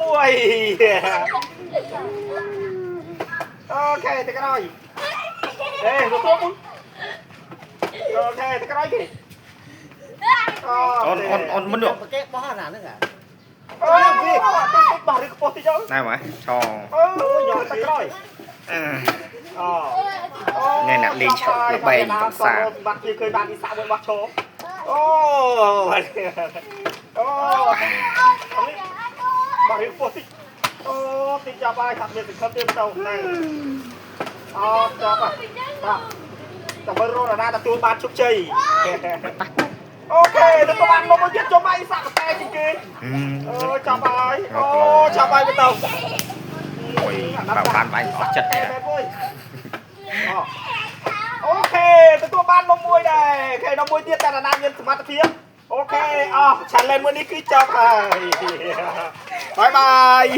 មួយ OK ទៅក្រោយអេទទួលមួយ OK ទៅក្រោយគេ អូនអូនអូនមុននោះ គេបោះអាហ្នឹងអា អូវាបោះឬខ្ពស់តិចទៅ ណែមកឆ អូញ៉ាំទៅក្រោយ អឺ អូ នេះអ្នកលេងឆក់ល្បែងកំសាន្ត បាត់គេឃើញបានអ៊ីសាក់មួយបោះឈោអូអូបោះរឿងពោះតិចអូតិចចាប់ហើយខាត់មានសង្ឃឹមទៀតទៅហ្នឹងអូចាប់ហើយបាទតែមើលរណាទទួលបានជោគជ័យ OK ទទួលបានមកមួយទៀតជុំឲ្យអ៊ីសាក់កតែជាងគេអូចាប់ហើយអូចាប់ហើយទៅ អូយបើបានបាញ់អស់ចិត្តទេ OK ទទួលបាននំមួយដែរ OK នំមួយទៀតតែណាមានសមត្ថភាព OK អស់ challenge មួយនេះគឺចប់ហើយ bye bye.